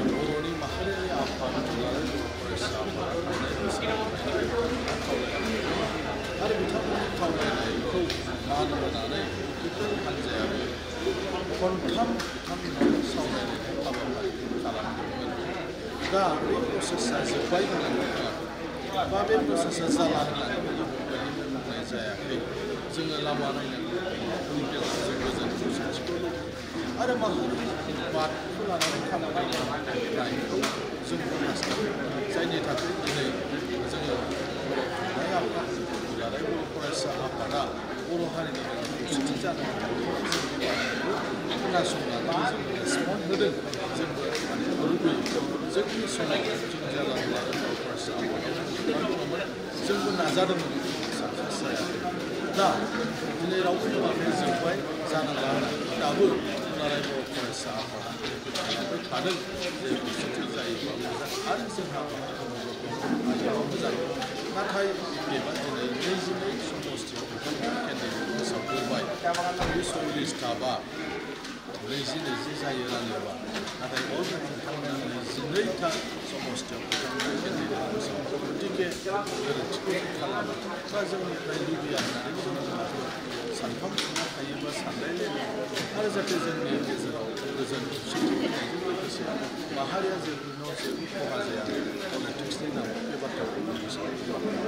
बर'नि माहारियारि आफाद दुलाराय बर' फरायसा आरो बिथांमोननि खावलायनायखौ मान होनानै बेफोर हान्जायाबो खनथाम बिथांमोनहा सावरायनायनि हाबाफारिखौ खालामदोंमोन। दा बे प्रसेसा जोब्बाय होननानै बा बे प्रसेसा जाला होननानै बेफोरबायदि बुंनाय जायाखै। जोङो लामा नायनांगौ उननि गेजेरजों गोजोन खौसेथिखौ आरो माहारि बादखौ लानानै खामानि मावनायखौ जों हास्थायो। जायनि थाखाय दिनै जोङो बर' थुनलाइ आफाद दुलाराय बर' फरायसा आफादा बर' हारिनि खौसेथि जानो थाखाय जोंनि बाथ्राखौ खोनासंनानै जों रेसपन्ड होदों। जोंबो लुबैयो जोंनि समाव जों जेला दुलाराय बर' फरायसा आफादाव दङमोन जोंबो नाजादोंमोन साक्सेस जायाखै। दा दिनै रावबो बुङाखै जोब्बाय जानांला दाबो दुलाराय बर' फरायसा आफादा खालामबाय थादों जे खौसेथि जायोबा मोजां आरो जोंहा हायोबा मोजां। नाथाय बेबा दिनै 22 समस्थियाव बिथांमोना केन्डिडेट फोसावबोबाय बे 40टा बा 20 जायो रानोबा नाथाय अलरेडि बिथांमोना 22टा समस्थियाव बिथांमोना केन्डिडेट फोसावो। गतिके गोरोन्थिखौ खालामो बा जोंनिफ्राय लुबैया होननानै जोङो सानखांफिननो हायोबा सानलायलायनांगौ आरो जाहाथे जोंनि गेजेराव गोजोन खौसेथि फैनायजों लोगोसे माहारिया जेबो जेबो खहा जाया पलिटिक्सनि नामाव बे बाथ्राखौ बुंनो सानो।